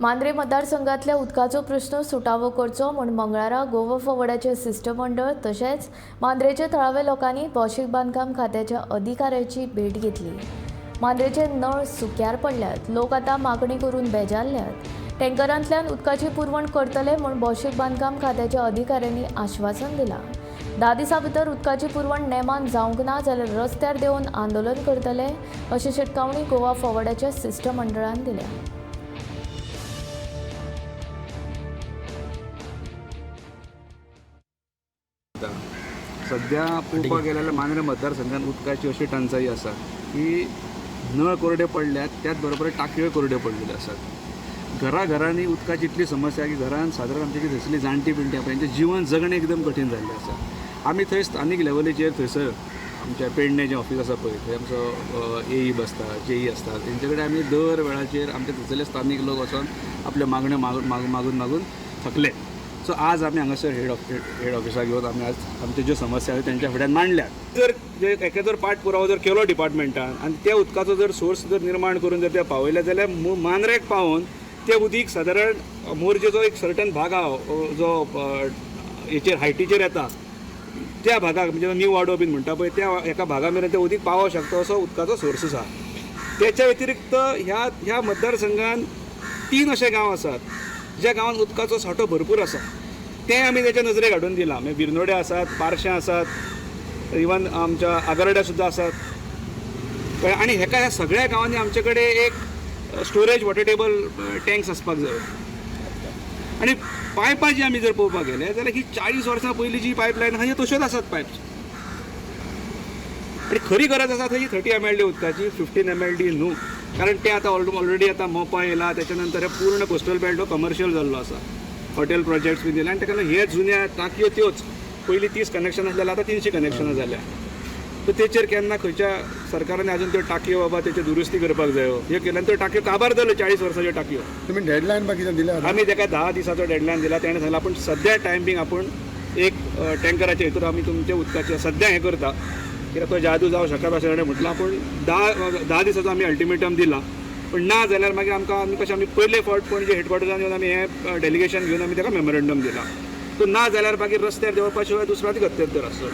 मांद्रे मतदारसंघातल्या उदकाचो प्रस्न सुटावो करचो म्हूण मंगळारा गोवा फॉवर्डाचे शिश्टमंडळ तशेंच मांद्रेचे थळाव्या लोकांनी भौशीक बांदकाम खात्याच्या अधिकाऱ्याची भेट घेतली. मांद्रेचे नळ सुक्यार पडल्यात. लोक आतां मागणी करून बेजारल्यात. टँकरांतल्यान उदकाची पुरवण करतले म्हूण भौशीक बांदकाम खात्याच्या अधिकाऱ्यांनी आश्वासन दिलां. 10 दिसां भितर उदकाची पुरवण नेमान जावंक ना जाल्यार रस्त्यार देंवून आंदोलन करतले अशी शिटकावणी गोवा फॉवर्डाच्या शिश्टमंडळान दिल्या. सध्या पळोवपाक गेल्यार मांद्रे मतदारसंघात उदकाची अशी टंचाई आसा की नळ कोरडे पडल्यात, त्याच बरोबर टाकयो कोरड्यो पडलेल्यो आसात. घराघरांनी उदकाची इतली समस्या की घरान सादारण आमची जी थंयसरली जाणटी पिणटी आसा तेंचें जिवन जगणें एकदम कठीण जाल्लें आसा. आमी थंय स्थानीक लेवलीचेर थंयसर आमच्या पेडणे जें ऑफीस आसा पळय, थंय आमचो ए ई बसता, जे ई आसता, तेंचे कडेन आमी दर वेळाचेर आमचे थंयसरले स्थानीक लोक वचोन आपल्यो मागण्यो मागून मागून थकले. सो आज आमी हांगासर हेड ऑफिसाक येवन आमी आज आमच्यो ज्यो समस्या आसा तेंच्या फुड्यान मांडल्यात. जर जे एका जर पाठ पुरावो जर केलो डिपार्टमेंटान आनी त्या उदकाचो जर सोर्स जर निर्माण करून जर ते पावयले जाल्यार मांद्रेक पावोवन ते उदीक सादारण मोरजेचो एक सर्टन भाग आहा जो हेचेर हायटीचेर येता त्या भागाक, म्हणजे न्यू वाडो बीन म्हणटा पळय त्या एका भागा मेरेन तें उदीक पावोंक शकता असो उदकाचो सोर्स आसा. तेच्या व्यतिरिक्त ह्या ह्या मतदारसंघान 3 अशे गांव आसात ज्या गांवांत उदकाचो सांठो भरपूर आसा, तें आमी तेच्या नजरेक हाडून दिलां. मागीर बिरनोड्या आसात, पारशें आसात, इवन आमच्या आगरड्या सुद्दां आसात. आनी हेका ह्या सगळ्या गांवांनी आमचे कडेन एक स्टोरेज वॉटर टेबल टँक्स आसपाक जाय. आनी पायपां जी आमी जर पळोवपाक गेले जाल्यार ही 40 वर्सां पयलीं जी पायपलायन आहा ती तश्योच आसात पायप्स. आनी खरी गरज आसा थंय 30 MLD उदकाची, 15 MLD न्हू, कारण तें आतां ऑलरेडी आतां मोपा येयला, तेच्या नंतर हे पूर्ण कोस्टल बेल्ट हो कमर्शियल जाल्लो आसा, हॉटेल प्रोजेक्ट्स बीन दिले आनी तेका लागून हे जुन्या टाकयो त्योच पयलीं 30 कनेक्शन आसलेले आतां 300 कनेक्शनां जाल्या. सो तेचेर केन्ना खंयच्या सरकारान आजून त्यो टाकयो बाबा तेच्यो दुरुस्ती करपाक जायो ह्यो केल्या आनी त्यो टाकयो काबार जाल्यो 40 वर्साच्यो टाकयो. तुमी डेडलायन बा कितें दिल्या? आमी तेका 10 दिसाचो डेडलायन दिला. तेणें सांगलां आपूण सद्या टायम बींग आपूण एक टँकराच्या हितून आमी तुमच्या उदकाचें सद्या हें करता, कित्याक तो जादू जावं शकता अशें ताणें म्हटलां. पूण 10 दिसाचो आमी अल्टिमेटम दिला, पूण ना जाल्यार मागीर आमकां आमी कशें आमी पयले फावट पणजे हेडक्वॉर्टर्सान येवन आमी हें डेलिगेशन घेवन आमी ताका मेमोरेंडम दिलां. सो ना जाल्यार मागीर रस्त्यार देंवपा शिवाय दुसरो आनी गत्यंतर आसतलो.